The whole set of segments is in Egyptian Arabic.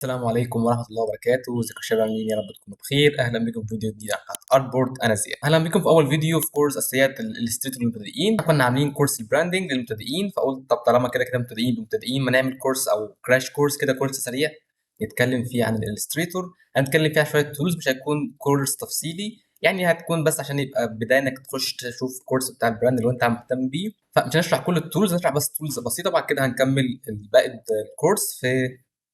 السلام عليكم ورحمة الله وبركاته. ازيكم يا شباب، عاملين إيه؟ يا رب تكونوا بخير. اهلا بكم في فيديو جديد على قناة Artboard. انا زياد. اهلا بكم في اول فيديو في كورس اساسيات ال Illustrator للمبتدئين. كنا عاملين كورس ال branding للمبتدئين، فقلت طب طالما كده كده مبتدئين بمبتدئين ما نعمل كورس او crash course كده، كورس سريع نتكلم فيه عن ال Illustrator. هنتكلم فيه عن شوية tools، مش هيكون كورس تفصيلي يعني، هتكون بس عشان يبقى بداية انك تخش تشوف الكورس بتاع ال brand اللي انت مهتم بيه. فمش هنشرح كل ال tools، هنشرح بس tools بسيطة، وبعد كده هنكمل باقي الكورس في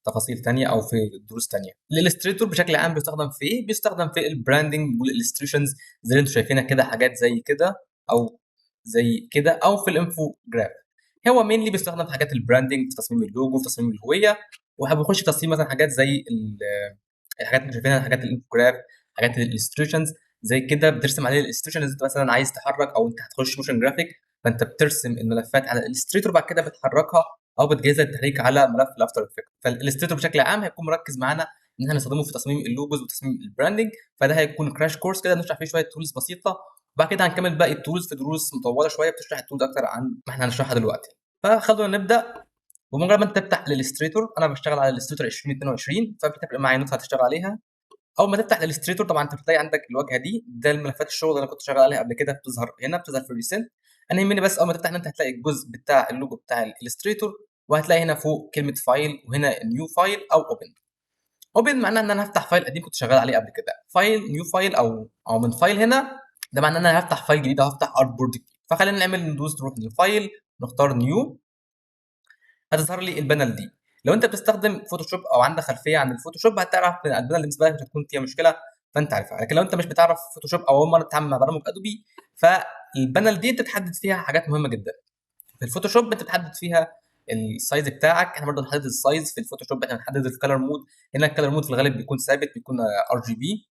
تفاصيل تانية او في دروس تانية. ال Illustrator بشكل عام بيستخدم في ايه؟ بيستخدم في ال branding وال illustrations زي اللي انتم شايفينها كده، حاجات زي كده او زي كده، او في ال infograph. هو mainly بيستخدم في حاجات ال branding، في تصميم اللوجو، في تصميم الهوية، وبيخش في تصميم مثلا حاجات زي الحاجات اللي شايفينها، حاجات ال infograph، حاجات ال illustrations زي كده. بترسم عليه ال illustrations، انت مثلا عايز تحرك او انت هتخش motion graphic، فانت بترسم الملفات على ال Illustrator، بعد كده بتحركها او بتجهزها للتحريك على ملف ال After Effects. فال Illustrator بشكل عام هيكون مركز معانا ان احنا نستخدمه في تصميم ال logos وتصميم ال branding. فده هيكون crash course كده نشرح فيه شوية tools بسيطة، وبعد كده هنكمل باقي ال tools في دروس مطولة شوية بتشرح ال tools اكتر عن ما احنا هنشرحها دلوقتي. فخلونا نبدا. بمجرد ما انت تفتح ال Illustrator، انا بشتغل على ال Illustrator 2022، فبتفرق معايا نسخه هتشتغل عليها. اول ما تفتح ال Illustrator طبعا انت بتلاقي عندك الواجهة دي، ده الملفات الشغل اللي انا كنت شغال عليها قبل كده، بتظهر هنا، بتظهر في ال recent. انا يهمني بس اول ما تفتح ان انت هتلاقي الجزء بتاع اللوجو بتاع ال Illustrator، وهتلاقي هنا فوق كلمة file، وهنا new file او open. open معناه ان انا هفتح file قديم كنت شغال عليه قبل كده. file new file او من file هنا، ده معناه ان انا هفتح file جديد او هفتح artboard جديد. فخلينا نعمل ندوس نروح لل file، نختار new، هتظهر لي ال panel دي. لو انت بتستخدم Photoshop او عندك خلفية عن ال Photoshop هتعرف ان ال panel بالنسبة لك مش هتكون فيها مشكلة، فانت عارفها. لكن لو انت مش بتعرف Photoshop او اول مرة تتعامل مع برامج Adobe، فال panel دي انت بتحدد فيها حاجات مهمة جدا. في ال Photoshop انت بتحدد فيها ال size بتاعك، احنا برضه بنحدد ال size في ال Photoshop، احنا بنحدد ال color mode. هنا ال color mode في الغالب بيكون ثابت، بيكون RGB.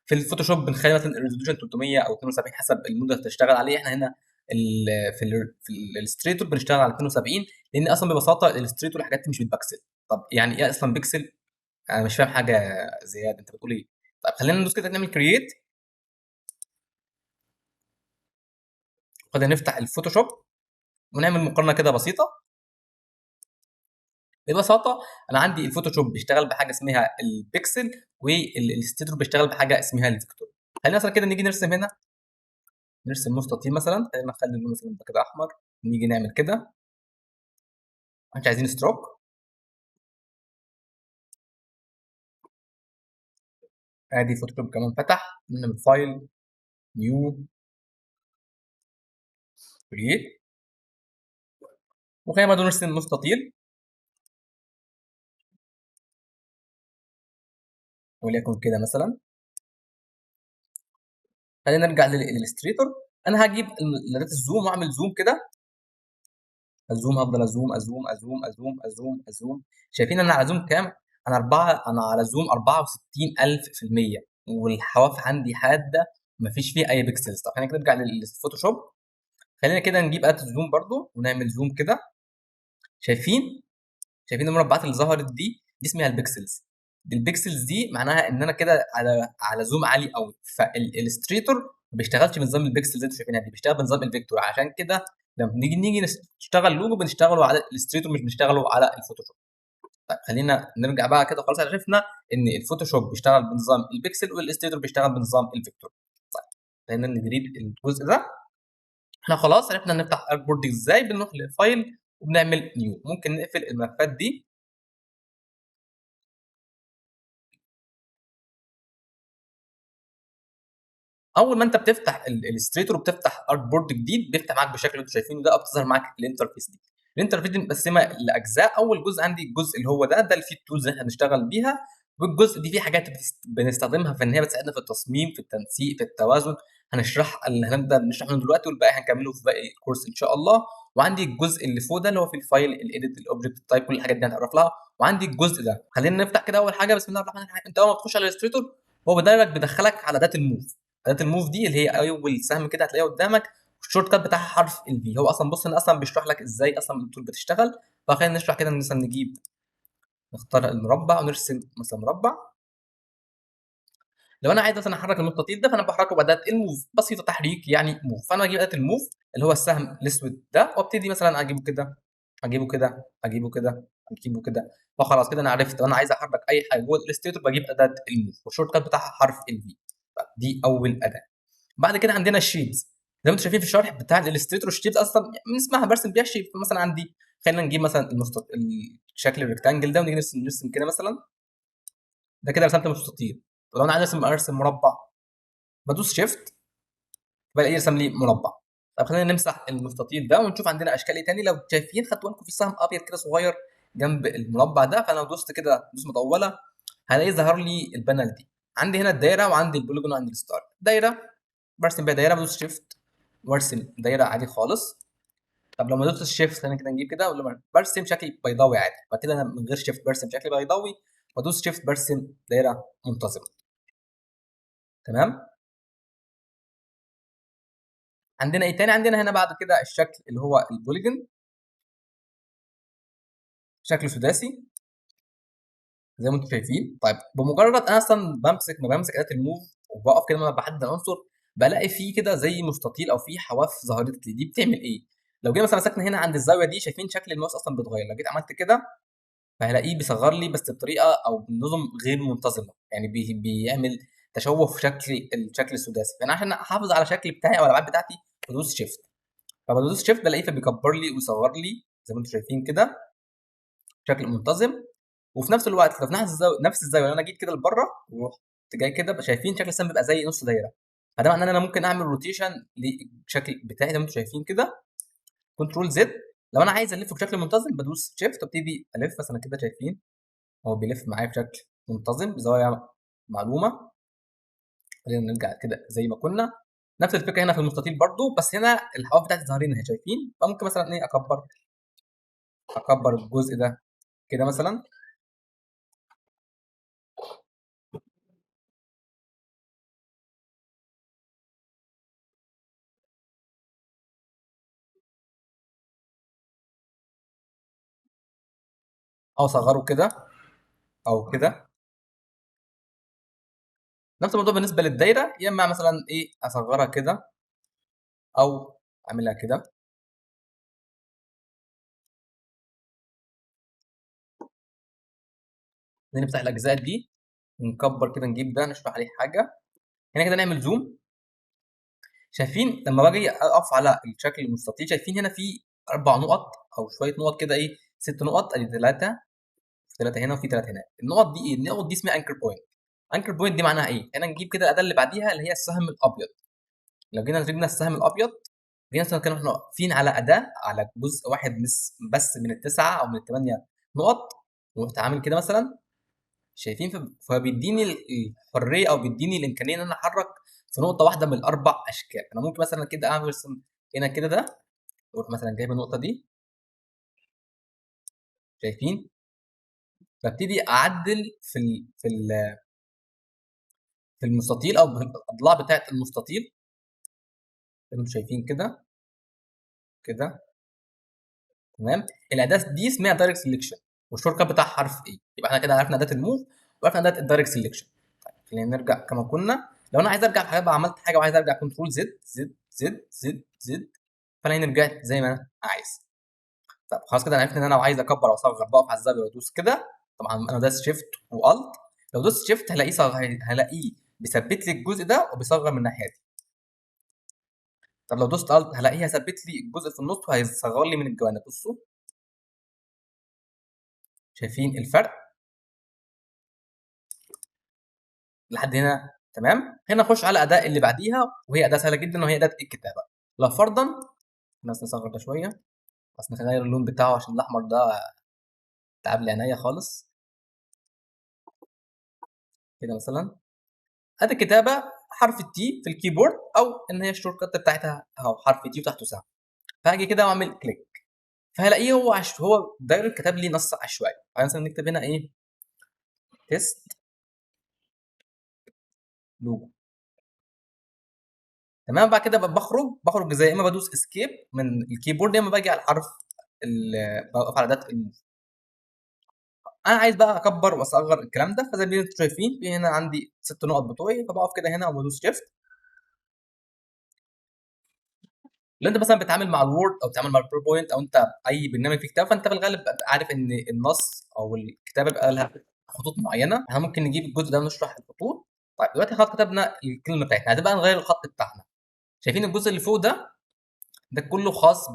في ال Photoshop بنخلي مثلا ال resolution 300 او 72 حسب ال mode اللي هتشتغل عليه. احنا هنا في ال Illustrator بنشتغل على 72، لان اصلا ببساطة ال Illustrator الحاجات دي مش بتبكسل. طب يعني ايه اصلا بيكسل؟ انا مش فاهم حاجة زياد، انت بتقول ايه؟ طب خلينا ندوس كده نعمل create، خلينا نفتح ال Photoshop ونعمل مقارنة كده بسيطة. ببساطة انا عندي ال Photoshop بيشتغل بحاجة اسمها ال pixel، وال Illustrator بيشتغل بحاجة اسمها ال vector. خلينا مثلا كده نيجي نرسم هنا، نرسم مستطيل مثلا، خلينا نخلي اللون مثلا ده كده احمر، نيجي نعمل كده، مش عايزين stroke. ادي Photoshop كمان فتح، نعمل file new create، وخلينا برضه نرسم مستطيل وليكن كده مثلا. خلينا نرجع لل Illustrator. انا هجيب اداه ال zoom واعمل zoom كده، ال zoom هفضل ازوم ازوم ازوم ازوم ازوم ازوم. شايفين انا على zoom كام؟ انا 4، انا على zoom 64000%، والحواف عندي حادة مفيش فيه اي pixels. طب خلينا كده نرجع لل Photoshop، خلينا كده نجيب اداه ال zoom برضو ونعمل zoom كده. شايفين المربعات اللي ظهرت دي؟ دي اسمها ال pixels. دي ال pixels دي معناها ان انا كده على zoom عالي قوي. فال Illustrator ما بيشتغلش بنظام البكسل زي انتوا شايفينها دي، بيشتغل بنظام ال vector. عشان كده لما نيجي نشتغل لوجو بنشتغله على ال Illustrator، مش بنشتغله على ال Photoshop. طيب خلينا نرجع بقى كده. خلاص عرفنا ان ال Photoshop بيشتغل بنظام ال pixel وال Illustrator بيشتغل بنظام ال vector. طيب خلينا ن delete الجزء ده. احنا خلاص عرفنا نفتح artboard ازاي، بنروح لل file وبنعمل new. ممكن نقفل الملفات دي. اول ما انت بتفتح ال Illustrator وبتفتح artboard جديد بيفتح معاك بالشكل اللي انتم شايفينه ده، او بتظهر معاك ال interface دي. ال interface دي متقسمه لاجزاء. اول جزء عندي الجزء اللي هو ده، ده اللي فيه ال tools اللي احنا بنشتغل بيها، والجزء دي فيه حاجات بنستخدمها في ان هي بتساعدنا في التصميم، في التنسيق، في التوازن. هنشرح اللي هنبدا نشرح منه دلوقتي، والباقي هنكمله في باقي الكورس ان شاء الله. وعندي الجزء اللي فوق ده اللي هو في ال file، ال edit، ال object type، كل الحاجات دي هنتعرف لها. وعندي الجزء ده، خلينا نفتح كده اول حاجة. بسم الله الرحمن الرحيم. انت اول ما تخش على ال Illustrator هو direct بيدخلك على اداه ال move. اداه ال move دي اللي هي اول سهم كده هتلاقيه قدامك، ال shortcut بتاعها حرف ال V. هو اصلا بص هنا اصلا بيشرح لك ازاي اصلا ال tool بتشتغل. فخلينا نشرح كده، مثلا نختار المربع ونرسم مثلا مربع. لو انا عايز مثلا احرك المستطيل ده فانا بحركة باداة ال move، بسيطة، تحريك يعني move. فانا اجيب اداه ال move اللي هو السهم الاسود ده، وابتدي مثلا اجيبه كده اجيبه كده، اجيبه كده، اجيبه كده. فخلاص كده انا عرفت انا عايز احرك اي حاجة جوه ال Illustrator بجيب اداه ال move، وال shortcut بتاعها حرف ال V. دي اول اداه. بعد كده عندنا ال shapes، زي ما انتم شايفين في الشرح بتاع ال Illustrator ال shapes اصلا من اسمها برسم بيها shape. فمثلا عندي، خلينا نجيب مثلا الشكل ال rectangle ده، ونيجي نرسم كده مثلا، ده كده رسمت مستطيل. طب لو انا عايز ارسم مربع، بدوس shift بلاقي يرسم لي مربع. طب خلينا نمسح المستطيل ده ونشوف عندنا اشكال ايه تاني. لو شايفين خدتوا بالكم في سهم ابيض كده صغير جنب المربع ده، فانا لو دوست كده دوس مطولة هلاقي ظهر لي ال panel دي. عندي هنا الدايرة وعندي ال polygon وعندي ال star. دايرة برسم بيها دايرة، بدوس shift وارسم دايرة عادي خالص. طب لو ما دوستش shift، خلينا كده نجيب كده، ولما برسم شكل بيضاوي عادي، بعد كده انا من غير shift برسم شكل بيضاوي، بدوس shift برسم دايرة منتظمة. تمام. عندنا ايه تاني؟ عندنا هنا بعد كده الشكل اللي هو ال polygon، شكل سداسي زي ما انتم شايفين. طيب بمجرد انا اصلا ما بمسك اداه ال move وبقف كده لما بحدد العنصر، بلاقي فيه كده زي مستطيل او فيه حواف ظهرت لي. دي بتعمل ايه؟ لو جينا مثلا مسكنا هنا عند الزاوية دي، شايفين شكل الماوس اصلا بيتغير. لو جيت عملت كده فهلاقيه بيصغر لي، بس بطريقة او بنظم غير منتظمة، يعني بيعمل تشوه في الشكل السداسي. فانا عشان احافظ على الشكل بتاعي او الابعاد بتاعتي بدوس shift، فبدوس shift بلاقيه فبيكبر لي ويصغر لي زي ما انتم شايفين كده بشكل منتظم. وفي نفس الوقت لو في نفس الزاوية، لو انا جيت كده لبره ورحت جاي كده، بقى شايفين شكل السهم بيبقى زي نص دايرة. فده معناه ان انا ممكن اعمل rotation للشكل بتاعي زي ما انتم شايفين كده، control Z. لو انا عايز الفه بشكل منتظم بدوس shift وابتدي الف مثلا كده، شايفين هو بيلف معايا بشكل منتظم بزوايا معلومة. خلينا نرجع كده زي ما كنا. نفس الفكرة هنا في المستطيل برضو، بس هنا الحواف بتاعتي ظاهرين اهي شايفين. فممكن مثلا ايه، اكبر الجزء ده كده مثلا، او اصغره كده او كده. نفس الموضوع بالنسبة للدايره، يا اما مثلا ايه اصغرها كده او اعملها كده. نفتح الاجزاء دي ونكبر كده، نجيب ده نشرح عليه حاجة هنا كده، نعمل زوم. شايفين لما باجي اقف على الشكل المستطيل، شايفين هنا في 4 نقط او شوية نقط كده، ايه 6 نقط، ادي 3، في 3 هنا وفي 3 هنا. النقط دي ايه؟ النقط دي اسمها anchor point. anchor point دي معناها ايه؟ هنا نجيب كده الاداة اللي بعديها اللي هي السهم الابيض. لو جينا جبنا السهم الابيض، جينا مثلا كانوا احنا واقفين على اداه على جزء واحد بس من ال9 او من ال8 نقط، ورحت عامل كده مثلا، شايفين؟ فبيديني الحرية او بيديني الامكانية ان انا احرك في نقطة واحدة من الاربع اشكال. انا ممكن مثلا كده اعمل هنا كده ده، واروح مثلا جايب النقطة دي، شايفين؟ ببتدي اعدل في المستطيل او الاضلاع بتاعه المستطيل زي ما انتم شايفين كده كده. تمام. الاداة دي اسمها direct selection، وال shortcut بتاع حرف A. يبقى احنا كده عرفنا اداه ال move وعرفنا اداه ال direct selection. طيب خلينا نرجع كما كنا. لو انا عايز ارجع في حاجة بقى، عملت حاجة وعايز ارجع control Z Z Z Z Z، فانا هنا رجعت زي ما انا عايز. طب خلاص كده انا عرفت ان انا لو عايز اكبر او اصغر بقف على الزاوية وادوس كده. طبعا انا داس shift و alt، لو دوست shift هلاقيه بيثبت لي الجزء ده وبيصغر من الناحية دي. طب لو دوست alt هلاقيه هيثبت لي الجزء في النص وهيصغر لي من الجوانب. بصوا شايفين الفرق لحد هنا؟ تمام. هنا نخش على اداه اللي بعديها، وهي اداه سهلة جدا، وهي اداه الكتابة. لو فرضا بس نصغر ده شوية، بس نغير اللون بتاعه عشان الاحمر ده تعب لي عينيا خالص كده مثلا. ادي الكتابة حرف ال T في ال keyboard، او ان هي ال shortcut بتاعتها اهو حرف T وتحته سهم. فهاجي كده واعمل click، فهلاقيه هو direct كتب لي نص عشوائي. فمثلا نكتب هنا ايه؟ test logo. تمام. بعد كده بخرج زي اما بدوس escape من ال keyboard، يا اما باجي على الحرف بقف على اداه ال move. انا عايز بقى اكبر واصغر الكلام ده، فزي ما انتم شايفين في هنا عندي 6 نقط بتوعي، فبقف كده هنا وبدوس shift. لو انت مثلا بتتعامل مع ال Word او بتتعامل مع ال PowerPoint او انت اي برنامج فيه كتابه، فانت في الغالب عارف ان النص او الكتابة بيبقى لها خطوط معينة. احنا ممكن نجيب الجزء ده ونشرح الخطوط. طيب دلوقتي خلاص كتبنا الكلمة بتاعتنا، هتبقى نغير الخط بتاعنا. شايفين الجزء اللي فوق ده، ده كله خاص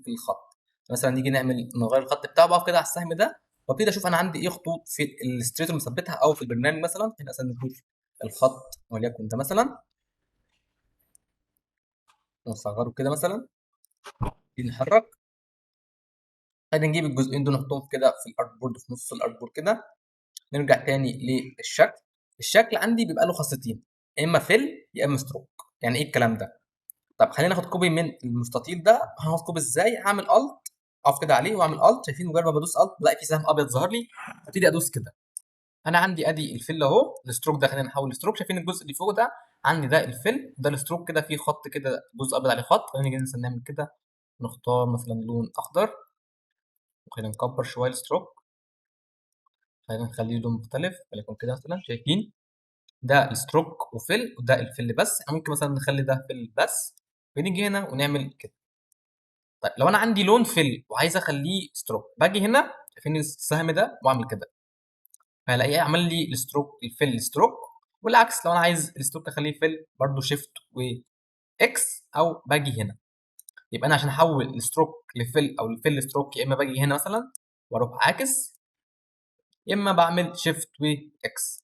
بالخط. مثلا نيجي نعمل نغير الخط بتاعه، بقف كده على السهم ده وابتدي اشوف انا عندي ايه خطوط في ال Illustrator مثبتها او في البرنامج. مثلا هنا مثلا نشوف الخط وليكن ده مثلا، نصغره كده مثلا، نيجي نحرك، خلينا نجيب الجزئين دول نحطهم كده في ال artboard، في نص ال artboard كده. نرجع تاني للشكل. الشكل عندي بيبقى له خاصيتين، يا اما fill يا اما stroke. يعني ايه الكلام ده؟ طب خلينا ناخد copy من المستطيل ده. هاخد copy ازاي؟ هعمل Alt، اقف كده عليه واعمل Alt. شايفين مجرد ما بدوس Alt بلاقي في سهم ابيض ظهر لي، ابتدي ادوس كده. انا عندي ادي ال fill اهو، ال stroke ده خلينا نحول ال stroke. شايفين الجزء اللي فوق ده عندي ده ال fill، ده ال stroke كده فيه خط كده، جزء ابيض عليه خط. خلينا نيجي مثلا نعمل كده، نختار مثلا لون اخضر، وخلينا نكبر شوية ال stroke، خلينا نخليه لون مختلف وليكن كده مثلا. شايفين ده ال stroke و fill، وده ال fill بس. احنا ممكن مثلا نخلي ده fill بس، بنيجي هنا ونعمل كده. طيب لو انا عندي لون fill وعايز اخليه stroke، باجي هنا فين السهم ده واعمل كده، فهلاقيه عمل لي ال stroke ال fill stroke. والعكس لو انا عايز ال stroke اخليه fill برضو shift و X، او باجي هنا. يبقى انا عشان احول ال stroke ل fill او ال fill stroke، يا اما باجي هنا مثلا واروح عاكس، يا اما بعمل shift و X.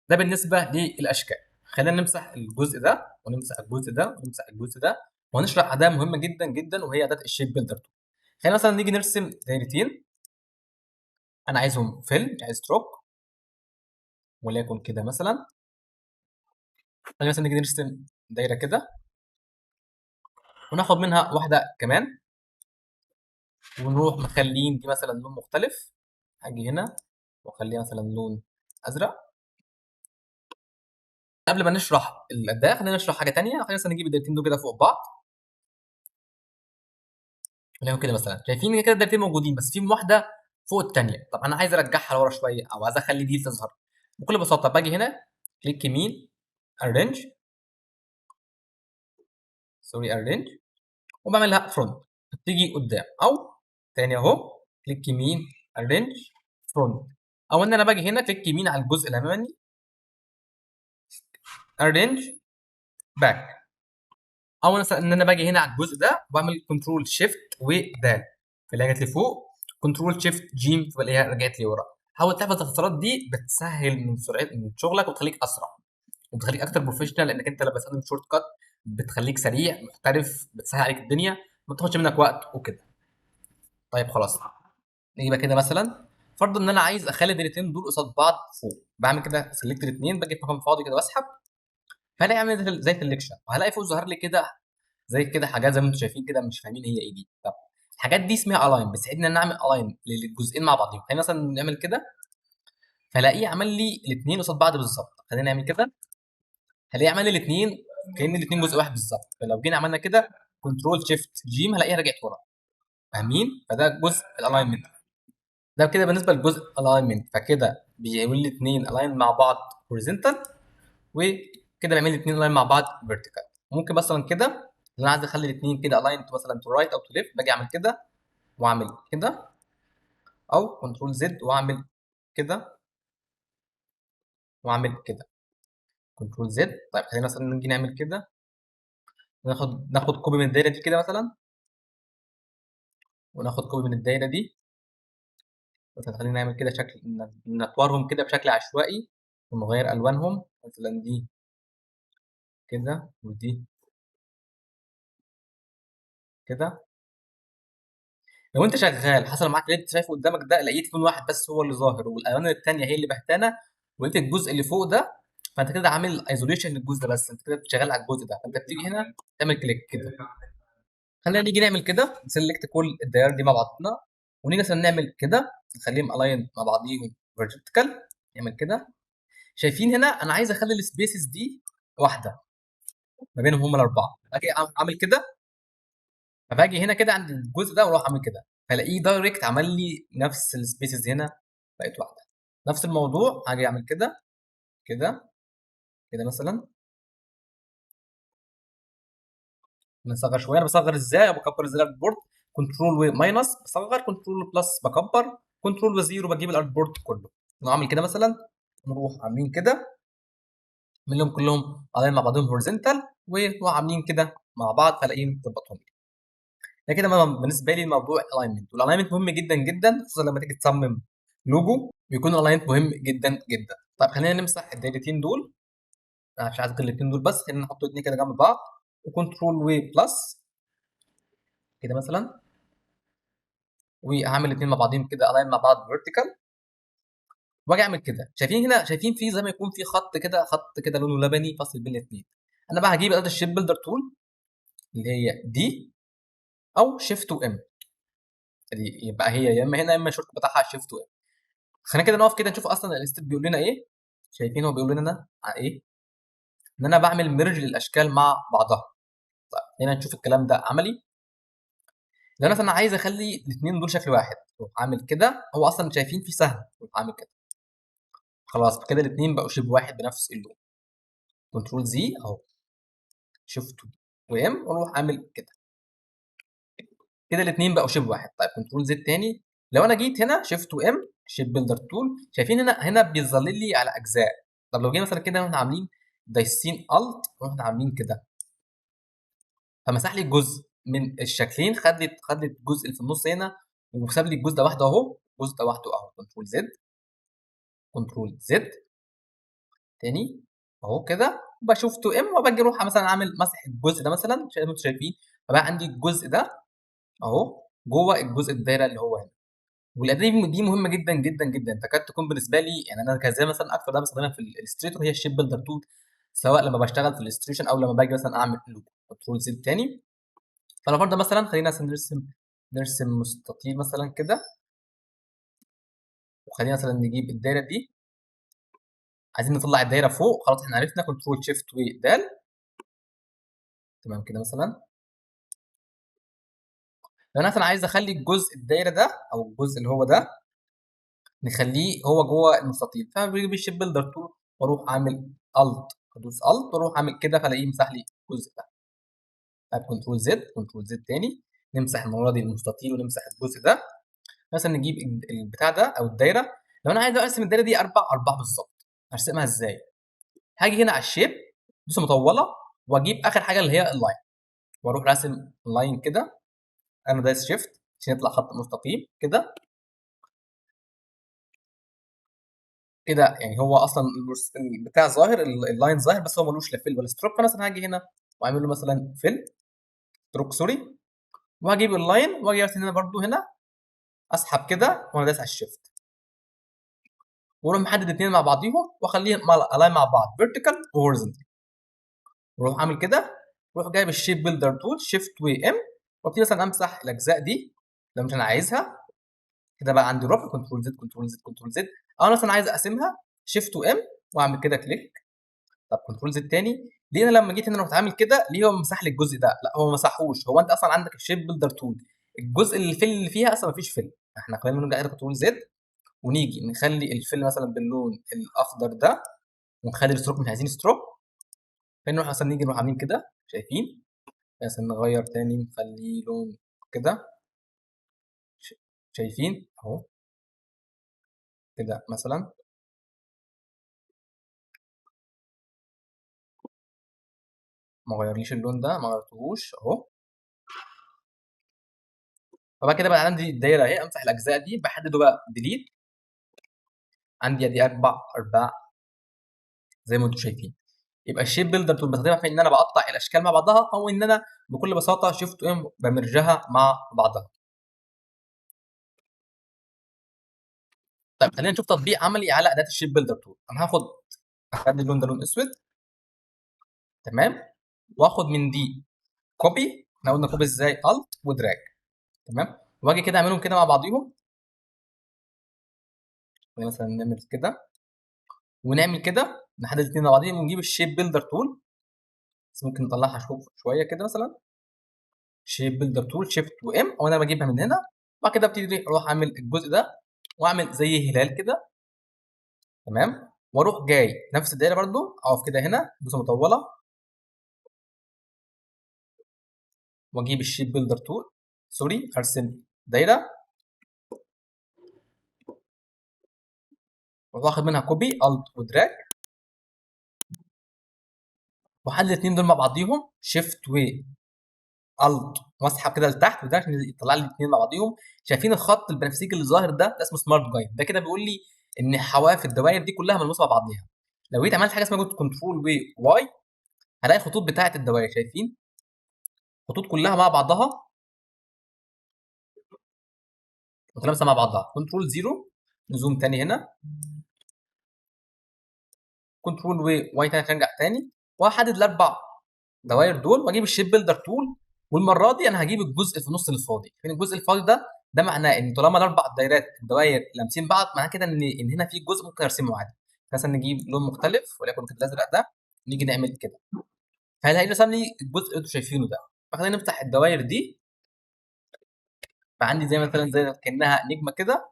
ده بالنسبة للاشكال. خلينا نمسح الجزء ده ونمسح الجزء ده ونمسح الجزء ده، وهنشرح اداه مهمة جدا جدا وهي اداه ال shape builder tool. خلينا مثلا نيجي نرسم دايرتين، انا عايزهم fill مش عايز stroke، وليكن كده مثلا. خلينا مثلا نيجي نرسم دايرة كده وناخد منها واحدة كمان، ونروح مخلين دي مثلا لون مختلف. هاجي هنا واخليها مثلا لون ازرق. قبل ما نشرح الاداة خلينا نشرح حاجة ثانية. خلينا مثلا نجيب الدايرتين دول كده فوق بعض ونعمل كده مثلا. شايفين كده الدايرتين موجودين بس في واحدة فوق الثانية. طب انا عايز ارجعها لورا شوية او عايز اخلي دي تظهر. بكل بساطة باجي هنا click يمين arrange، sorry arrange، وبعملها front بتيجي قدام، او تاني اهو click يمين arrange front، او ان انا باجي هنا click يمين على الجزء الامامي arrange back، او مثلا ان انا باجي هنا على الجزء ده وبعمل control shift ودال فلاقيها جت لي فوق، control shift جيم فلاقيها رجعت لي ورا. حاول تحفظ الاختصارات دي، بتسهل من سرعة من شغلك وبتخليك اسرع وبتخليك اكتر professional، لانك انت لما بتستخدم shortcut بتخليك سريع محترف، بتسهل عليك الدنيا، ما بتاخدش منك وقت وكده. طيب خلاص نيجي بقى كده مثلا، فرض ان انا عايز اخلي الدايرتين دول قصاد بعض فوق، بعمل كده select الاثنين، باجي في مكان فاضي كده واسحب، فهلاقي عامل زي selection، وهلاقي فوق ظهر لي كده زي كده حاجات زي ما انتم شايفين كده مش فاهمين هي ايه دي. طب الحاجات دي اسمها align، بتساعدني ان انا اعمل align للجزئين مع بعضهم. خلينا مثلا نعمل كده، فلاقيه عمل لي الاثنين قصاد بعض بالظبط. خلينا نعمل كده، هلاقيه عمل لي الاثنين كأن الاثنين جزء واحد بالظبط. فلو جينا عملنا كده control shift جيم هلاقيها رجعت ورا، فاهمين؟ فده جزء ال alignment. ده كده بالنسبة لجزء ال alignment. فكده بيعمل لي الاثنين align مع بعض horizontal، وكده بيعمل لي الاثنين align مع بعض vertical. ممكن مثلا كده لو انا عايز اخلي الاثنين كده align مثلا to right او to left، باجي اعمل كده واعمل كده، او control Z واعمل كده واعمل كده control Z. طيب خلينا مثلا نيجي نعمل كده، ناخد copy من الدايرة دي كده مثلا، وناخد copy من الدايرة دي مثلا. خلينا نعمل كده شكل، نطورهم كده بشكل عشوائي ونغير الوانهم، مثلا دي كده ودي كده. لو انت شغال حصل معاك اللي انت شايفه قدامك ده، لقيت لون واحد بس هو اللي ظاهر والالوان الثانية هي اللي بهتانه، ولقيت الجزء اللي فوق ده، فانت كده عامل isolation للجزء ده بس، انت كده شغال على الجزء ده. فانت بتيجي هنا تعمل click كده. خلينا نيجي نعمل كده، ن select كل الداير دي مع بعضنا، ونيجي مثلا نعمل كده، نخليهم align مع بعضيهم vertical، نعمل كده. شايفين هنا انا عايز اخلي ال spaces دي واحدة ما بينهم هم الاربعة، اجي اعمل كده، فباجي هنا كده عند الجزء ده واروح اعمل كده، هلاقيه direct عمل لي نفس ال spaces هنا بقت واحدة. نفس الموضوع هاجي اعمل كده كده كده مثلا، نصغر شوية. انا بصغر ازاي او بكبر ازاي ال artboard؟ control و minus بصغر، control plus بكبر، control و zero بجيب ال artboard كله. نعمل كده مثلا، نروح عاملين كده منهم كلهم قاعدين مع بعضهم horizontal، وعاملين كده مع بعض، فلاقيهم ظبطهم. ده كده بالنسبة لي موضوع ال alignment. وال alignment مهم جدا جدا، خصوصا لما تيجي تصمم لوجو بيكون ال alignment مهم جدا جدا. طيب خلينا نمسح الدايرتين دول، انا مش عايز غير الاثنين دول بس، خلينا نحط الاثنين كده جنب بعض، و control و plus كده مثلا، وهعمل الاثنين مع بعضهم كده align مع بعض vertical، واجي اعمل كده. شايفين هنا، شايفين في زي ما يكون في خط كده، خط كده لونه لبني فاصل بين الاثنين. انا بقى هجيب اداه ال shape builder tool اللي هي دي، او shift و M، دي يبقى هي يا اما هنا يا اما الشورت بتاعها shift و M. خلينا كده نقف كده نشوف اصلا ال step بيقول لنا ايه. شايفين هو بيقول لنا انا ايه؟ ان انا بعمل merge للاشكال مع بعضها. طيب هنا نشوف الكلام ده عملي. لو انا مثلا عايز اخلي الاثنين دول شكل واحد، اروح عامل كده، هو اصلا شايفين في سهم، اروح عامل كده، خلاص كده الاثنين بقوا shape واحد بنفس اللون. control Z اهو، shift و M، واروح عامل كده كده الاثنين بقوا shape واحد. طيب control Z تاني، لو انا جيت هنا shift و M shape builder tool، شايفين هنا، هنا بيظلل لي على اجزاء. طب لو جينا مثلا كده واحنا عاملين دايسين alt واحنا عاملين كده، فمسح لي جزء من الشكلين، خد لي الجزء اللي في النص هنا، وساب لي الجزء ده لوحده اهو، الجزء ده لوحده اهو. control Z، control Z تاني اهو كده، وب shift و M، وباجي اروح مثلا اعمل مسح الجزء ده مثلا، زي ما انتم شايفين، فبقى عندي الجزء ده اهو جوه الجزء الدايرة اللي هو هنا. والاداه دي مهمة جدا جدا جدا، تكاد تكون بالنسبة لي يعني انا كزي مثلا اكتر ده بستخدمها في ال Illustrator هي ال shape builder tool، سواء لما بشتغل في ال illustration او لما باجي مثلا اعمل logo. control Z تاني. فانا برضه مثلا خلينا مثلا نرسم مستطيل مثلا كده، وخلينا مثلا نجيب الدايرة دي، عايزين نطلع الدايرة فوق، خلاص احنا عرفنا control shift ودال، تمام كده مثلا. لو انا مثلا عايز اخلي الجزء الدايرة ده او الجزء اللي هو ده نخليه هو جوه المستطيل، فبجيب ال shape builder tool واروح عامل alt، ادوس alt واروح عامل كده، فالاقيه مسح لي الجزء ده. طيب control Z، control Z تاني، نمسح المرة دي المستطيل ونمسح الجزء ده. مثلا نجيب البتاع ده او الدايرة، لو انا عايز ارسم الدايرة دي 4 4 بالظبط، هرسمها ازاي؟ هاجي هنا على ال shape دوسة مطولة، واجيب اخر حاجة اللي هي ال line، واروح راسم line كده، انا دايس shift عشان يطلع خط مستقيم كده كده، يعني هو اصلا البتاع ظاهر، ال line ظاهر، بس هو ملوش لا fill ولا stroke. فانا مثلا هاجي هنا واعمل له مثلا fill stroke sorry، وهجيب ال line واجي ارسم هنا برده هنا، اسحب كده وانا دايس على ال shift، واروح محدد الاثنين مع بعضيهم واخليهم align مع بعض vertical و horizontal، واروح عامل كده، واروح جايب ال shape builder tool shift و M، وابتدي مثلا امسح الاجزاء دي لو مش انا عايزها كده. بقى عندي ربع control Z control Z control Z، او انا مثلا عايز اقسمها shift و M واعمل كده click. طب control Z تاني، ليه انا لما جيت هنا رحت عامل كده ليه هو مسح لي الجزء ده؟ لا هو ما مسحوش، هو انت اصلا عندك ال shape builder tool الجزء اللي fill اللي فيها اصلا ما فيش fill. احنا خلينا نرجع كده control Z ونيجي نخلي ال fill مثلا باللون الاخضر ده، ونخلي ال stroke مش عايزين stroke. فين نروح مثلا نيجي نروح عاملين كده، شايفين؟ مثلا نغير تاني نخليه لون كده، شايفين اهو كده مثلا. ما غيرليش اللون ده، ما غيرتهوش اهو. فبعد كده بقى عندي الدايرة اهي، امسح الاجزاء دي، بحدده بقى delete، عندي ادي 4 4 زي ما انتم شايفين. يبقى ال shape builder tool بستخدمها في ان انا بقطع الاشكال مع بعضها، او ان انا بكل بساطة shift M ب merge ها مع بعضها. طيب خلينا نشوف تطبيق عملي على اداه ال shape builder tool. انا هاخد اللون ده لون اسود، تمام، واخد من دي copy، احنا قلنا copy ازاي؟ alt و drag، تمام، واجي كده اعملهم كده مع بعضيهم. خلينا مثلا نعمل كده ونعمل كده، نحدد الاثنين مع بعضيهم ونجيب ال shape builder tool، بس ممكن نطلعها شوية كده مثلا، shape builder tool shift و M، او انا بجيبها من هنا بعد كده ابتدي اروح اعمل الجزء ده واعمل زي هلال كده، تمام. واروح جاي نفس الدايرة برده، اقف كده هنا دوسة مطولة واجيب ال shape builder tool، sorry ارسم دايرة واخد منها copy alt و drag، واحدد الاثنين دول مع بعضيهم shift و alt واسحب كده لتحت، وده عشان يطلع لي الاثنين مع بعضيهم. شايفين الخط البنفسجي اللي ظاهر ده؟ ده اسمه smart guide. ده كده بيقول لي ان حواف الدوائر دي كلها ملموسة مع بعضيها. لو جيت عملت حاجة اسمها control و Y هلاقي الخطوط بتاعه الدوائر، شايفين خطوط كلها مع بعضها متلامسه مع بعضها. control 0 ن zoom تاني هنا، control و Y تاني عشان ارجع تاني، وهحدد الاربع دوائر دول واجيب ال shape builder tool. والمرة دي انا هجيب الجزء في النص الفاضي. فين الجزء الفاضي ده؟ ده معناه ان طالما الاربع الدوائر لامسين بعض، معناه كده ان هنا في جزء ممكن ارسمه عادي. مثلا نجيب لون مختلف وليكن كده الازرق ده، نيجي نعمل كده، فهلاقي رسم لي الجزء اللي انتوا شايفينه ده. فخلينا نفتح الدوائر دي، فعندي زي مثلا زي كانها نجمه كده،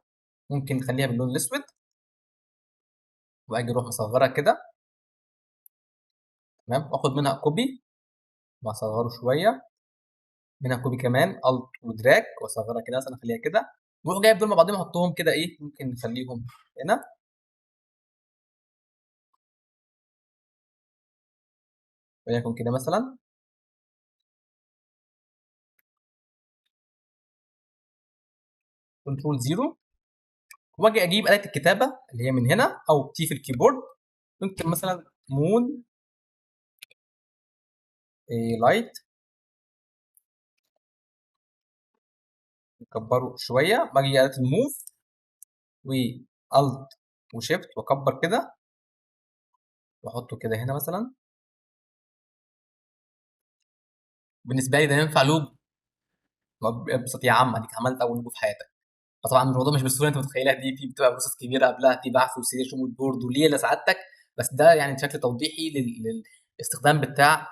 ممكن نخليها باللون الاسود، واجي اروح مصغرها كده، تمام. واخد منها copy واصغره شوية، منها copy كمان alt و drag واصغرها كده مثلا، اخليها كده، واروح جايب دول مع بعضهم احطهم كده ايه، ممكن نخليهم هنا وليكن كده مثلا. control 0، واجي اجيب آلة الكتابة اللي هي من هنا او T في ال keyboard، ممكن مثلا moon light، نكبره شوية، باجي آلة ال move و alt و shift واكبر كده واحطه كده هنا مثلا. بالنسبة لي ده ينفع لوجو ابسط يا عم، اديك عملت اول لوجو في حياتك. فطبعا الموضوع مش بالسهولة انت متخيلها دي، في بتبقى process كبيرة قبلها، في بحث و search و mood board وليلة سعادتك، بس ده يعني شكل توضيحي للاستخدام بتاع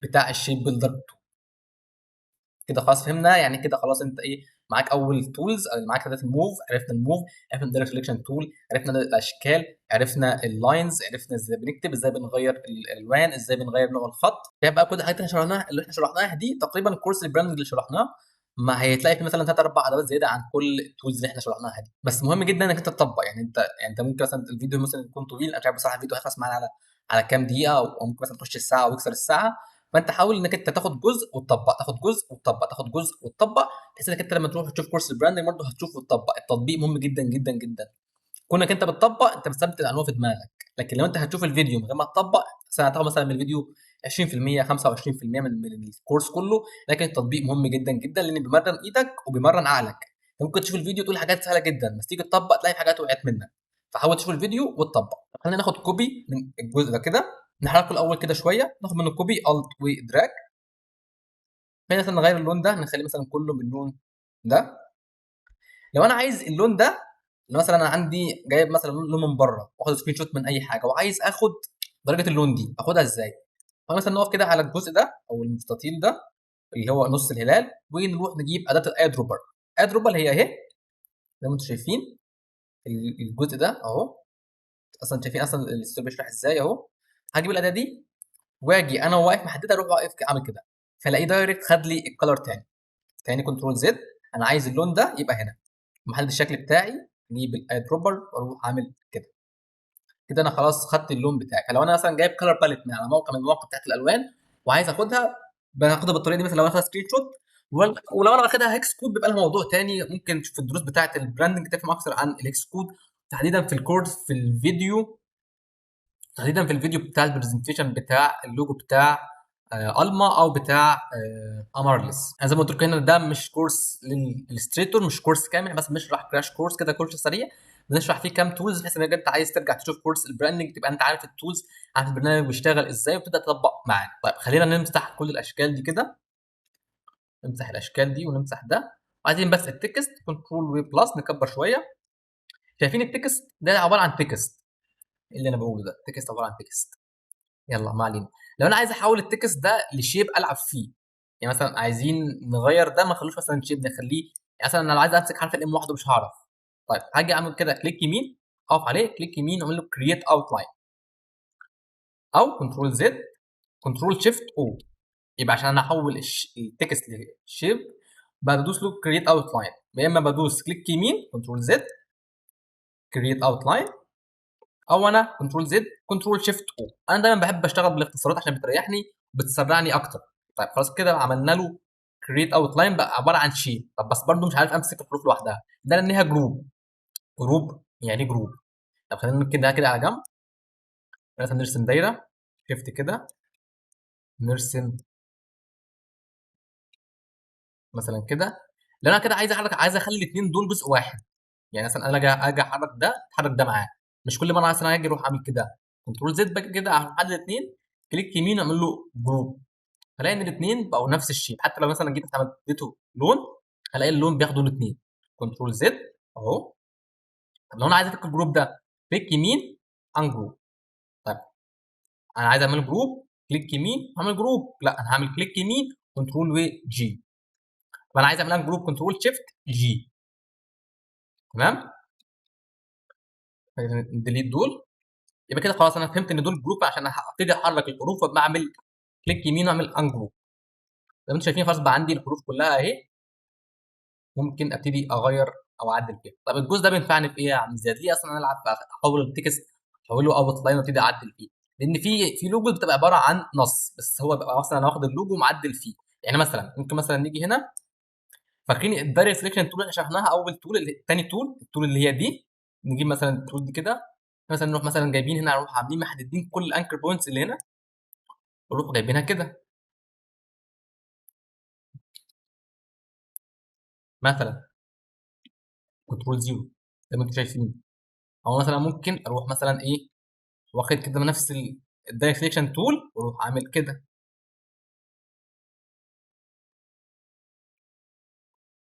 بتاع ال shape builder. كده خلاص فهمنا يعني، كده خلاص انت ايه معاك اول tools، او معاك اداه ال move، عرفنا ال move، عرفنا ال direct selection tool، عرفنا الاشكال، عرفنا ال lines، عرفنا ازاي بنكتب، ازاي بنغير الالوان، ازاي بنغير نوع الخط. شايف بقى كل الحاجات اللي احنا شرحناها دي تقريبا كورس ال branding اللي شرحناه، ما هيتلاقي في مثلا 3 4 ادوات زيادة عن كل ال tools اللي احنا شرحناها دي. بس مهم جدا انك انت تطبق، يعني انت ممكن مثلا الفيديو مثلا يكون طويل، انا مش عارف بصراحة الفيديو هيخلص معانا على كام دقيقة، او ممكن مثلا تخش الساعة او يكسر الساعة. فانت حاول انك انت تاخد جزء وتطبق، تاخد جزء وتطبق، تاخد جزء وتطبق، بحيث انك انت لما تروح تشوف كورس ال branding برضه هتشوف وتطبق. التطبيق مهم جدا جدا جدا، كونك انت بتطبق انت بتثبت المعلومة في دماغك. لكن لو انت هتشوف الفيديو من غير ما تطبق، مثلا هتاخد مثلا من الفيديو 20% 25% من الكورس كله، لكن التطبيق مهم جدا جدا، لان بيمرن ايدك وبيمرن عقلك. انت ممكن تشوف الفيديو تقول حاجات سهلة جدا، بس تيجي تطبق تلاقي حاجات وقعت منك. فحاول تشوف الفيديو وتطبق. خلينا ناخد copy من الجزء ده كده، نحركه الاول كده شوية، ناخد منه copy alt و drag. خلينا مثلا نغير اللون ده، نخليه مثلا كله باللون ده. لو انا عايز اللون ده، لو مثلا انا عندي جايب مثلا لون من بره، واخد screenshot من اي حاجة، وعايز اخد درجه اللون دي، اخدها ازاي؟ فمثلا نقف كده على الجزء ده او المستطيل ده اللي هو نص الهلال، ونروح نجيب اداه ال eyedropper. eyedropper هي اهي زي ما انتم شايفين الجزء ده اهو، اصلا شايفين اصلا الستور بيشرح ازاي اهو. هجيب الاداة دي واجي انا واقف محددها، اروح واقف اعمل كده، فالاقيه direct خد لي ال color تاني. تاني control Z، انا عايز اللون ده يبقى هنا، محدد الشكل بتاعي، اجيب ال eyedropper واروح اعمل كده. كده انا خلاص خدت اللون بتاعي. فلو انا مثلا جايب color palette من على موقع من المواقع بتاعت الالوان وعايز اخدها، باخدها بالطريقة دي. مثلا لو انا واخدها screenshot، ولو انا واخدها hex code بيبقى لها موضوع تاني، ممكن في الدروس بتاعت ال branding تفهم اكتر عن ال hex code تحديدا في الكورس، في الفيديو تحديدا في الفيديو بتاع ال presentation بتاع اللوجو بتاع الما او بتاع امارلس. انا زي ما قلت لكم هنا ده مش كورس لل Illustrator، مش كورس كامل، بس بنشرح crash course كده، كورس سريع بنشرح فيه كام tools، بحيث انك انت عايز ترجع تشوف كورس ال branding تبقى انت عارف ال tools، عارف البرنامج بيشتغل ازاي، وتبدا تطبق معاه. طيب خلينا نمسح كل الاشكال دي كده، نمسح الاشكال دي ونمسح ده، وعايزين بس ال text control و plus نكبر شوية. شايفين ال text ده عبارة عن text، اللي انا بقوله ده text عبارة عن text. يلا ما علينا. لو انا عايز احول ال text ده ل shape العب فيه، يعني مثلا عايزين نغير ده، ما نخلوش مثلا shape، نخليه يعني مثلا انا لو عايز امسك حرف ال M وحده مش هعرف. طيب هاجي اعمل كده click يمين، اقف عليه click يمين، اعمل له create outline او control Z control shift O. يبقى عشان انا احول ال text ل shape بدوس له create outline، يا اما بدوس click يمين control Z create outline، او انا control Z control shift O. انا دايما بحب اشتغل بالاختصارات عشان بتريحني وبتسرعني اكتر. طيب خلاص كده عملنا له create outline، بقى عبارة عن shape. طب بس برده مش عارف امسك الحروف لوحدها، ده لانها group. group يعني group. طب خلينا نركن ده كده على جنب، مثلا نرسم دايرة shift كده، نرسم مثلا كده. لو انا كده عايز احرك، عايز اخلي الاثنين دول جزء واحد، يعني مثلا انا اجي احرك ده اتحرك ده معاه، مش كل مرة مثلا اجي اروح اعمل كده control Z باجي كده احدد الاثنين click يمين واعمل له group، هلاقي ان الاثنين بقوا نفس ال shape. حتى لو مثلا جيت اديته لون هلاقي اللون بياخده الاثنين. control Z اهو. طب لو انا عايز افك ال group ده click يمين ungroup. طيب انا عايز اعمل group click يمين اعمل group، لا انا هعمل click يمين control و G. طب انا عايز اعمل ungroup control shift G. تمام، delete دول. يبقى كده خلاص انا فهمت ان دول group، عشان ابتدي احرك الحروف فبعمل click يمين واعمل ungroup. زي ما انتم شايفين خلاص بقى عندي الحروف كلها اهي، ممكن ابتدي اغير او اعدل فيها. طب الجزء ده بينفعني في ايه يا عم زياد؟ ليه اصلا انا العب احول ال text احوله outline وابتدي اعدل فيه؟ لان في لوجو بتبقى عبارة عن نص بس، هو بيبقى مثلا انا واخد اللوجو ومعدل فيه. يعني مثلا ممكن مثلا نيجي هنا، فاكرين ال direct selection tool اللي شرحناها اول tool، ثاني tool، ال tool اللي هي دي، نجيب مثلا ال tool دي كده، مثلا نروح مثلا جايبين هنا، نروح عاملين محددين كل ال anchor points اللي هنا ونروح جايبينها كده مثلا control zero زي ما انتم شايفين. او مثلا ممكن اروح مثلا ايه واخد كده نفس ال direct selection tool واروح عامل كده،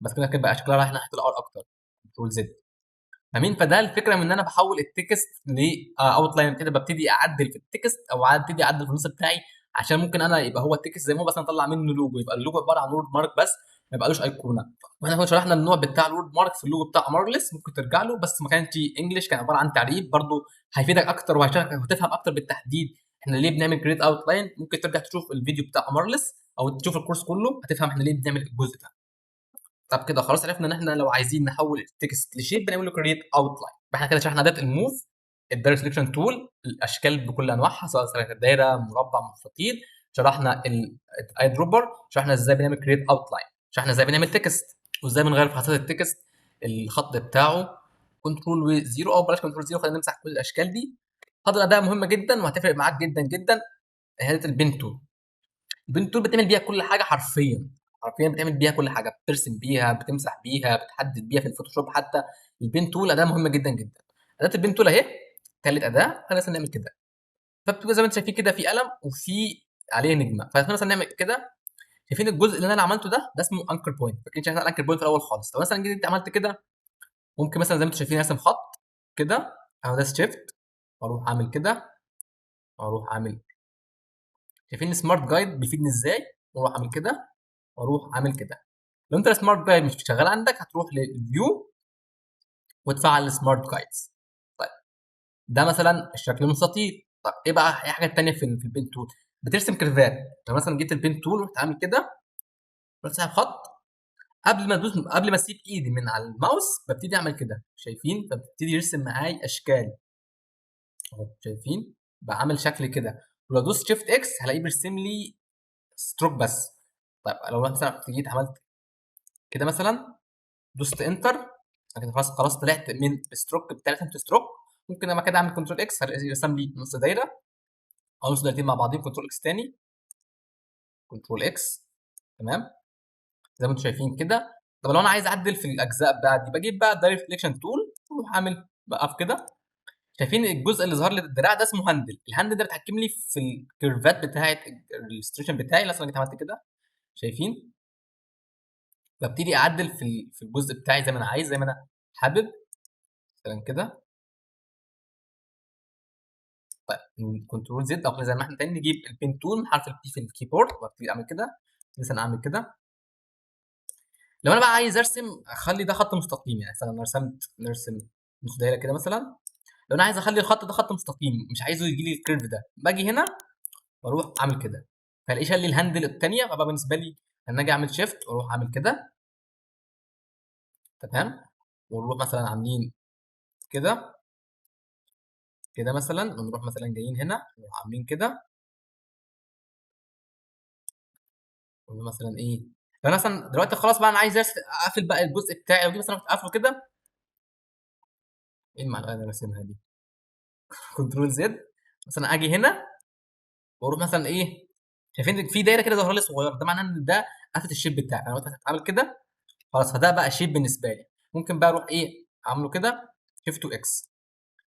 بس كده كده بقى شكلها رايح ناحية ال R اكتر. control Z. فاهمين؟ فده الفكرة من ان انا بحول ال text ل outline كده، ببتدي اعدل في ال text او ابتدي اعدل في النص بتاعي، عشان ممكن انا يبقى هو ال text زي ما هو بس انا اطلع منه لوجو، يبقى اللوجو عبارة عن word mark بس، ما يبقالوش ايقونة. واحنا كنا شرحنا النوع بتاع ال word mark في اللوجو بتاع امارلس، ممكن ترجع له، بس ما كانش English، كان عبارة عن تعريب، برده هيفيدك اكتر وهتفهم اكتر بالتحديد احنا ليه بنعمل create outline. ممكن ترجع تشوف الفيديو بتاع امارلس او تشوف الكورس كله، هتفهم احنا ليه بنعمل الجزء ده. طب كده خلاص عرفنا ان احنا لو عايزين نحول ال text ل shape بنعمل له create outline. احنا كده شرحنا اداه ال move، ال direct selection tool، الاشكال بكل انواعها سواء كانت دايرة، مربع، مستطيل، شرحنا ال eyedropper، شرحنا ازاي بنعمل create outline، شرحنا ازاي بنعمل text وازاي بنغير في خاصية ال text الخط بتاعه. control و zero او بلاش control zero، خلينا نمسح كل الاشكال دي. هذا اداه مهمة جدا وهتفرق معاك جدا جدا، اداه ال pen tool. ال pen tool بتعمل بيها كل حاجة حرفيا، حرفيا بتعمل بيها كل حاجة، بترسم بيها، بتمسح بيها، بتحدد بيها في الفوتوشوب حتى. ال pen tool اداه مهمة جدا جدا. اداه ال pen tool اهي، ثالث اداه. خلينا مثلا نعمل كده، فبتبقى زي ما انتم شايفين كده في قلم وفي عليه نجمه. فاحنا مثلا نعمل كده، شايفين الجزء اللي انا عملته ده، ده اسمه anchor point. فاكرين شايفين ال anchor point في الاول خالص. طب مثلا جيت انت عملت كده، ممكن مثلا زي ما انتم شايفين ارسم خط كده، اهو ده shift واروح اعمل كده، واروح اعمل، شايفين ال smart guide بيفيدني ازاي؟ واروح اعمل كده، واروح اعمل كده. لو انت ال smart guide مش شغال عندك هتروح لل view وتفعل ال smart guides. طيب ده مثلا الشكل المستطيل. طب ايه بقى ايه حاجة ثانية في ال pen tool؟ بترسم curve ات. لو مثلا جيت ال pen tool ورحت عامل كده، رحت ساحب خط، قبل ما ادوس، قبل ما اسيب ايدي من على الماوس ببتدي اعمل كده، شايفين؟ فبتبتدي يرسم معايا اشكال اهو، شايفين؟ بعمل شكل كده. ولو دوست shift X هلاقيه بيرسم لي stroke بس. طيب لو مثلا جيت عملت كده مثلا، دوست enter، انا كده خلاص طلعت من stroke بتاع رسمت stroke. ممكن لما كده اعمل control X هيرسم لي نص دايرة او نص دايرتين مع بعضين، control X تاني، control X. تمام زي ما انتم شايفين كده. طب لو انا عايز اعدل في الاجزاء بقى دي، بجيب بقى direct selection tool واروح اعمل بقف كده. شايفين الجزء اللي ظهر لي الدراع ده اسمه handle. ال handle ده بيتحكم لي في ال curve ات بتاعه ال illustration بتاعي. مثلا جيت عملت كده، شايفين؟ ببتدي اعدل في الجزء بتاعي زي ما انا عايز، زي ما انا حابب مثلا كده. طيب control Z او زي ما احنا تاني نجيب ال pen tool من حرف ال P في ال keyboard وابتدي اعمل كده. مثلا اعمل كده. لو انا بقى عايز ارسم اخلي ده خط مستقيم، يعني مثلا انا رسمت نرسم نص دايرة كده مثلا، لو انا عايز اخلي الخط ده خط مستقيم مش عايزه يجي لي ال curve ده، باجي هنا واروح اعمل كده، فالاقيه شال لي ال handle الثانية. فبقى بالنسبة لي ان اجي اعمل shift واروح اعمل كده، تمام، ونروح مثلا عاملين كده كده مثلا، ونروح مثلا جايين هنا ونروح عاملين كده، ونروح مثلا ايه. فانا مثلا دلوقتي خلاص بقى انا عايز اقفل بقى الجزء بتاعي، لو جيت مثلا رحت قافله كده، ايه المعلقة اللي انا راسمها دي؟ control Z مثلا، اجي هنا واروح مثلا ايه، شايفين في دايرة كده ظاهره لي صغيرة، ده معناه ان ده قفلت ال shape بتاعي. انا دلوقتي عامل كده خلاص، فده بقى shape بالنسبة لي. ممكن بقى اروح ايه عامله كده shift X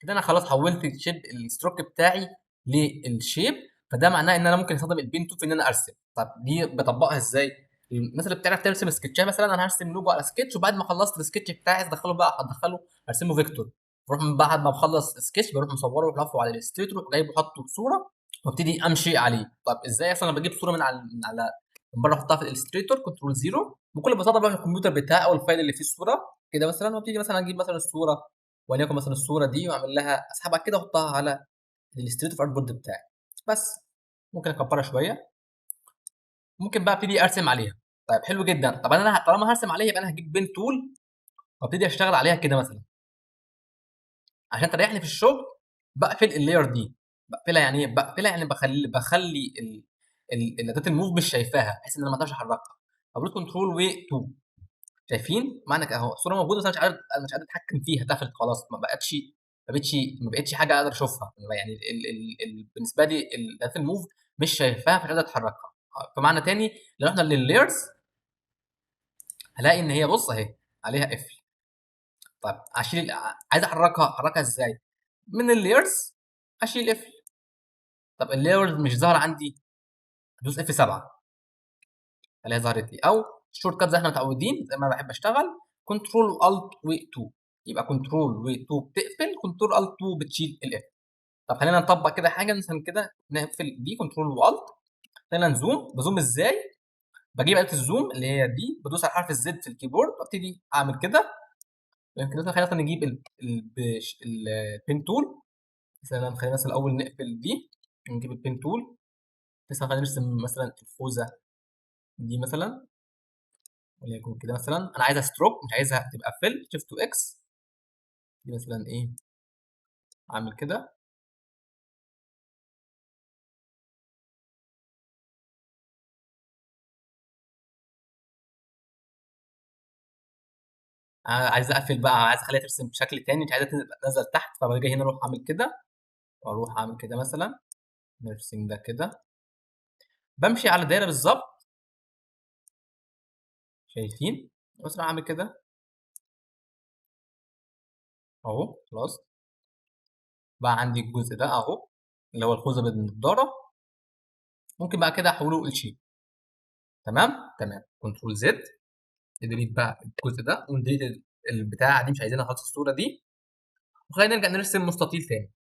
كده، انا خلاص حولت ال shape ال stroke بتاعي لل shape، فده معناه ان انا ممكن استخدم ال pen tool في ان انا ارسم. طب دي بطبقها ازاي؟ الناس اللي بتعرف ترسم سكتشات، مثلا انا هرسم لوجو على سكتش، وبعد ما خلصت السكتش بتاعي عايز ادخله بقى، ادخله ارسمه vector، بروح من بعد ما بخلص سكتش بروح مصوره ورافعه على ال Illustrator، جايبه حاطه بصورة وابتدي امشي عليه. طب ازاي اصلا انا بجيب صوره من على من على من بره احطها في ال Illustrator؟ control zero، بكل بساطة بروح الكمبيوتر بتاعي او ال file اللي فيه الصورة كده مثلا، وابتدي مثلا اجيب مثلا الصورة وليكن مثلا الصورة دي، واعمل لها اسحبها كده واحطها على ال Illustrator artboard بتاعي. بس ممكن اكبرها شوية، ممكن بقى ابتدي ارسم عليها. طيب حلو جدا. طب انا طالما هرسم عليها يبقى انا هجيب pen tool وابتدي اشتغل عليها كده مثلا عشان تريحني في الشغل. بقفل ال layer دي، بقفلها يعني ايه؟ بقفلها يعني بخلي الاداة ال move مش شايفاها، بحيث ان انا ما اقدرش احركها. فبدوس control و 2، شايفين معنى كده اهو الصورة موجودة بس انا مش قادر اتحكم فيها، اتقفلت خلاص، ما بقتش حاجة اقدر اشوفها. يعني بالنسبة لي اداه ال move مش شايفاها فمش قادر اتحركها. فمعنى تاني لو احنا لل layers هلاقي ان هي بص اهي عليها قفل. طيب اشيل، عايز احركها، احركها ازاي؟ من ال layers اشيل قفل. طب ال layers مش ظاهره عندي، ادوس F 7 الاقيها ظهرت لي، او shortcut زي احنا متعودين زي ما انا بحب اشتغل control alt و 2، يبقى control و 2 بتقفل، control alt 2 بتشيل القفل. طب خلينا نطبق كده حاجة مثلا كده، نقفل دي control و alt، خلينا ن zoom. ب zoom ازاي؟ بجيب اداه ال zoom اللي هي دي، بدوس على حرف ال Z في ال keyboard وابتدي اعمل كده. يمكن مثلا خلينا نجيب ال pen tool مثلا، خلينا مثلا الاول نقفل دي نجيب ال pen tool مثلا، خلينا نرسم مثلا الخوذه دي مثلا وليكن كده مثلا، انا عايزها stroke مش عايزها تبقى fill، shift X دي مثلا ايه، اعمل كده عايز اقفل بقى، عايز اخليها ترسم بشكل تاني، مش عايزها تنزل تحت، فباجي هنا اروح اعمل كده واروح اعمل كده مثلا، نرسم ده كده، بمشي على الدايرة بالظبط، شايفين؟ بس انا اعمل كده اهو، خلاص بقى عندي الجزء ده اهو اللي هو الخوذه بالنضاره، ممكن بقى كده احوله ل shape. تمام تمام، control Z، ن delete بقى الجزء ده ون delete البتاعه دي، مش عايزينها خالص الصورة دي، وخلينا نرجع نرسم مستطيل تاني.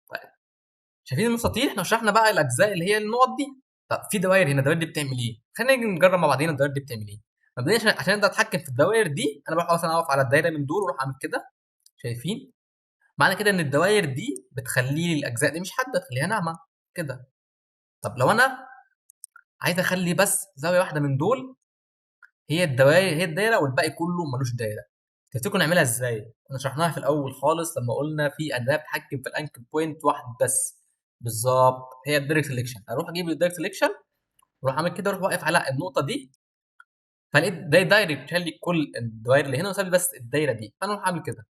طيب شايفين المستطيل؟ احنا شرحنا بقى الاجزاء اللي هي النقط دي. طب في دوائر هنا، الدوائر دي بتعمل ايه؟ خلينا نيجي نجرب مع بعضينا الدوائر دي بتعمل ايه. مبدئيا عشان اقدر اتحكم في الدوائر دي، انا بروح مثلا اقف على الدايرة من دول واروح اعمل كده، شايفين؟ معنى كده ان الدوائر دي بتخلي لي الاجزاء دي مش حادة، تخليها ناعمة كده. طب لو انا عايز اخلي بس زاوية واحدة من دول هي الدوائر، هي الدايرة والباقي كله ملوش دايرة، تفتكروا نعملها ازاي؟ احنا شرحناها في الاول خالص لما قلنا في اداه بتحكم في ال anchor point واحد بس بالظبط، هي ال direct selection. اروح اجيب ال direct selection واروح اعمل كده، اروح واقف على النقطة دي، فلقيت ده direct شال لي كل الدوائر اللي هنا وساب لي بس الدايرة دي، فانا اروح اعمل كده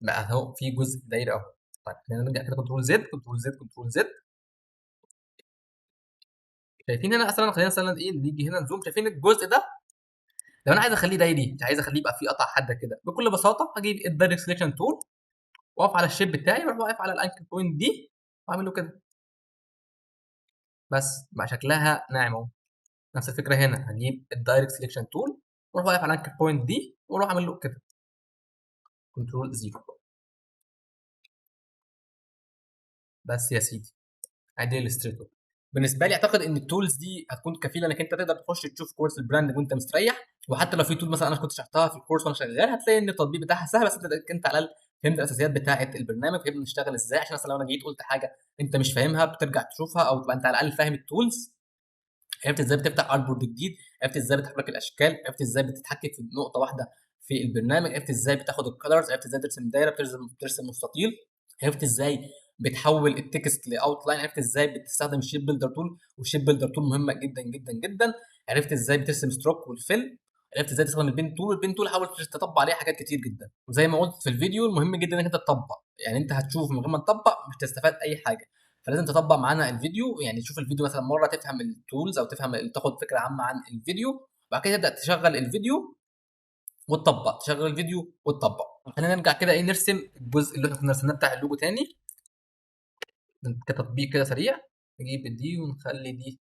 بقى اهو في جزء دايرة اهو. طيب خلينا نرجع كده control Z control Z control Z. شايفين هنا اصلا، خلينا مثلا ايه نيجي هنا ن zoom، شايفين الجزء ده؟ لو انا عايز اخليه دايري، مش عايز اخليه يبقى فيه قطع حادة كده، بكل بساطة هجيب ال direct selection tool واقف على ال shape بتاعي، واروح واقف على ال anchor point دي واعمل له كده، بس بقى شكلها ناعم اهو. نفس الفكرة هنا، هجيب ال direct selection tool واروح واقف على ال anchor point دي واروح اعمل له كده control zero. بس يا سيدي. ادي Illustrator. بالنسبة لي اعتقد ان ال tools دي هتكون كفيله انك انت تقدر تخش تشوف كورس ال brand وانت مستريح. وحتى لو في tool مثلا انا كنت شرحتها في الكورس وانا شغال، هتلاقي ان التطبيق بتاعها سهل، بس انت على الاقل فهمت الاساسيات بتاعه البرنامج، فهمت نشتغل ازاي، عشان مثلا لو انا جيت قلت حاجة انت مش فاهمها بترجع تشوفها، او تبقى انت على الاقل فاهم ال tools، عرفت ازاي بتفتح artboard جديد، عرفت ازاي بتحرك الاشكال، عرفت ازاي بتتحكم في نقطة واحدة في البرنامج، عرفت ازاي بتاخد ال colors، عرفت ازاي ترسم دايرة، بترسم مستطيل، عرفت ازاي بتحول ال text ل outline، عرفت ازاي بتستخدم ال shape builder tool، وال shape builder tool مهمة جدا جدا جدا، عرفت ازاي بترسم stroke وال fill، عرفت ازاي تستخدم ال pen tool، وال pen tool حاول تطبق عليه حاجات كتير جدا. وزي ما قلت في الفيديو، المهم جدا انك انت تطبق، يعني انت هتشوف من غير ما تطبق مش هتستفاد اي حاجة، فلازم تطبق معانا الفيديو. يعني تشوف الفيديو مثلا مرة تفهم ال tools، او تفهم تاخد فكرة عامة عن الفيديو، وبعد كده تبدا تشغل الفيديو وتطبق، تشغل الفيديو وتطبق. خلينا نرجع كده ايه، نرسم الجزء اللي احنا كنا رسمناه بتاع اللوجو تاني كتطبيق كده سريع. نجيب دي ونخلي دي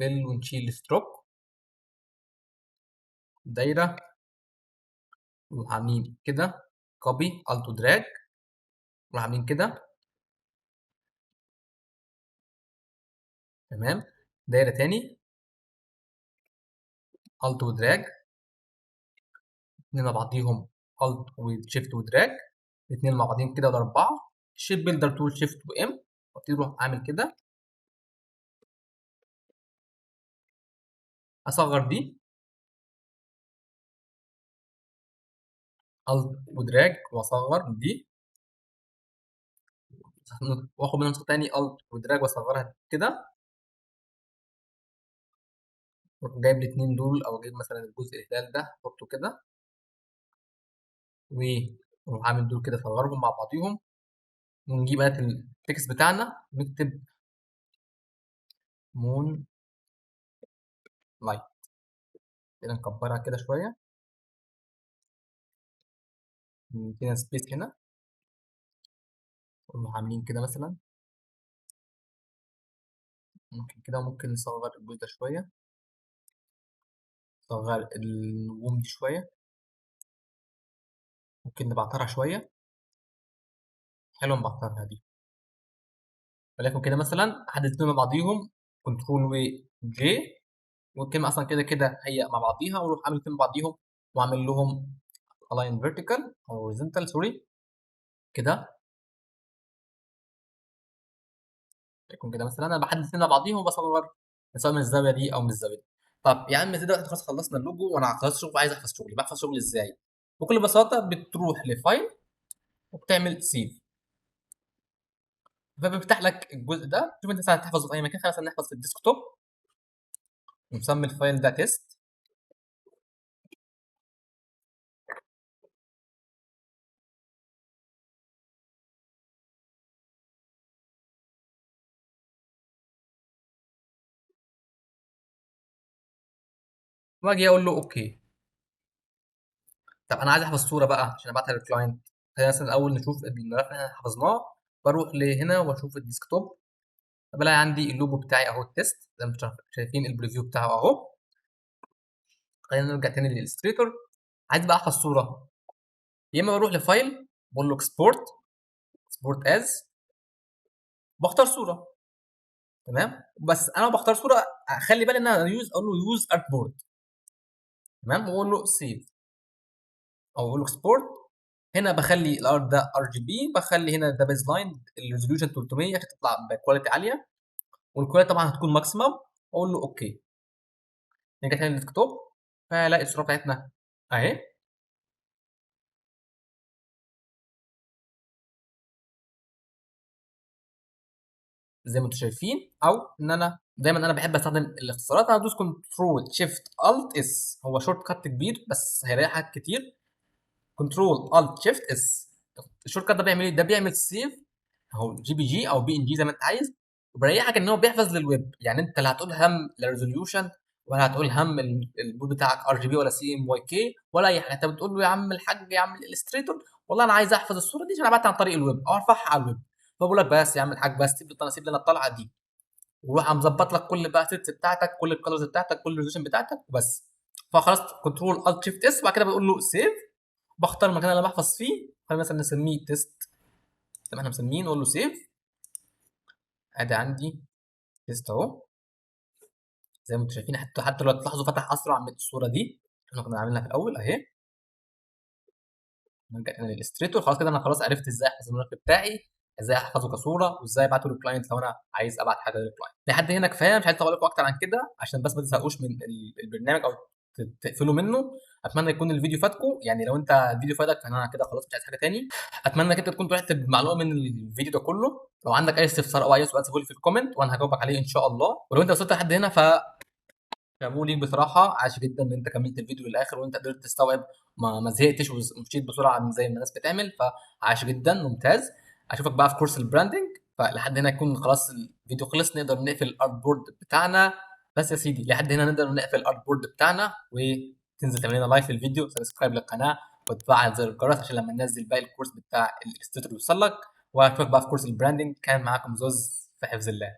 fill ونشيل stroke، دايرة، ونروح عاملين كده copy alt drag، ونروح عاملين كده تمام، دايرة تاني alt و drag، اتنين مع بعضيهم alt و shift و drag، اتنين مع بعضيهم كده، وده 4، shape builder tool shift و M، وابتدي اروح اعمل كده، اصغر دي alt و drag واصغر دي، واخد منها نسخه تاني alt و drag واصغرها كده، واروح جايب الاتنين دول، او اجيب مثلا الجزء الهلال ده احطه كده، واروح عامل دول كده اصغرهم مع بعضيهم، ونجيب بقى ال text بتاعنا ونكتب moon light كده، نكبرها كده شوية، ندينا space هنا، ونروح عاملين كده مثلا، ممكن كده، وممكن نصغر الجزء ده شوية، نصغر النجوم دي شوية، ممكن نبعترها شوية، حلو نبعترها دي، ولكن كده مثلا حدد اتنين مع بعضيهم control و J، والكلمة أصلا كده كده هي مع بعضيها، واروح عامل اتنين مع بعضيهم وأعمل لهم align vertical أو horizontal sorry كده، يكون كده مثلا أنا بحدد اتنين مع بعضيهم وبصغر سواء من الزاوية دي أو من الزاوية دي. طب يا عم دلوقتي خلاص خلصنا اللوجو وأنا خلاص شغل وعايز أحفظ شغلي، بحفظ شغلي إزاي؟ بكل بساطة بتروح ل file وبتعمل save، فبيفتح لك الجزء ده. شوف انت مثلا هتحفظه في اي مكان، خلينا مثلا نحفظ في ال desktop ونسمي ال file ده test. واجي اقول له okay. طب انا عايز احفظ صوره بقى عشان ابعتها لل client، خلينا مثلا الاول نشوف الملف اللي احنا حفظناه. بروح لهنا واشوف ال desktop، بلاقي عندي اللوجو بتاعي اهو ال test زي ما انتم شايفين ال preview بتاعه اهو. خلينا نرجع تاني لل Illustrator. عايز بقى احفظ صوره، يا اما بروح ل file بقول له export، export as، بختار صوره تمام. بس انا بختار صوره اخلي بالي ان انا use، اقول له use artboard تمام، واقول له save او اقول له export. هنا بخلي ال R ده RGB، بخلي هنا ده baseline ال resolution 300 عشان تطلع ب quality عالية، وال quality طبعا هتكون maximum. اقول له okay. نرجع تاني لل desktop، فلاقي الصورة بتاعتنا اهي. زي ما انتم شايفين. او ان انا دايما انا بحب استخدم الاختصارات، انا هدوس control shift alt S، هو shortcut كبير بس هيريحك كتير. control alt shift S، ال shortcut ده بيعمل ايه؟ ده بيعمل save اهو JPG او PNG زي ما انت عايز، وبيريحك ان هو بيحفظ للويب. يعني انت لا هتقول هم لا resolution ولا هتقول هم ال board بتاعك RGB ولا CMYK ولا اي حاجة. انت بتقول له يا عم الحاج يا عم ال Illustrator والله انا عايز احفظ الصورة دي عشان ابعتها عن طريق الويب او ارفعها على الويب، فبقول لك بس يا عم الحاج بس سيب لي، سيب لنا الطلعة دي، وروح مظبط لك كل بقى sets بتاعتك، كل ال colors بتاعتك، كل ال resolution بتاعتك وبس. فخلاص control alt shift S، وبعد كده بقول له save، بختار المكان اللي انا بحفظ فيه، خلينا مثلا نسميه test زي ما احنا مسميين، نقول له save. ادي عندي test اهو، زي ما انتم شايفين، حتى لو تلاحظوا فتح اسرع من الصورة دي احنا كنا عاملينها في الاول اهي. نرجع تاني لل Illustrator. خلاص كده انا خلاص عرفت ازاي احفظ الملف بتاعي، ازاي احفظه كصوره، وازاي ابعته لل client لو انا عايز ابعت حاجة لل client. لحد هنا كفايه، مش عايز اطول لكم اكتر عن كده عشان بس ما تزهقوش من البرنامج او تقفلوا منه. اتمنى يكون الفيديو فاتكم، يعني لو انت الفيديو فادك فانا كده خلاص مش عايز حاجة تاني. اتمنى انك انت تكون طلعت بمعلومة من الفيديو ده كله. لو عندك اي استفسار او اي سؤال سيبولي في ال comment وانا هجاوبك عليه ان شاء الله. ولو انت وصلت لحد هنا ف شابوه ليك بصراحه، عاش جدا ان انت كملت الفيديو للاخر وانت قدرت تستوعب، ما زهقتش ومشيت بسرعة زي ما الناس بتعمل، فعاش جدا، ممتاز. اشوفك بقى في كورس ال branding. فلحد هنا يكون خلاص الفيديو خلص، نقدر نقفل ال artboard بتاعنا. بس يا سيدي لحد هنا نقدر نقفل ال artboard بتاعنا، وتنزل تعمل لنا like للفيديو، subscribe للقناة، وتفعل زر الجرس عشان لما ننزل باقي الكورس بتاع ال Illustrator يوصل لك. واشوفك بقى في كورس ال branding. كان معاكم زوز، في حفظ الله.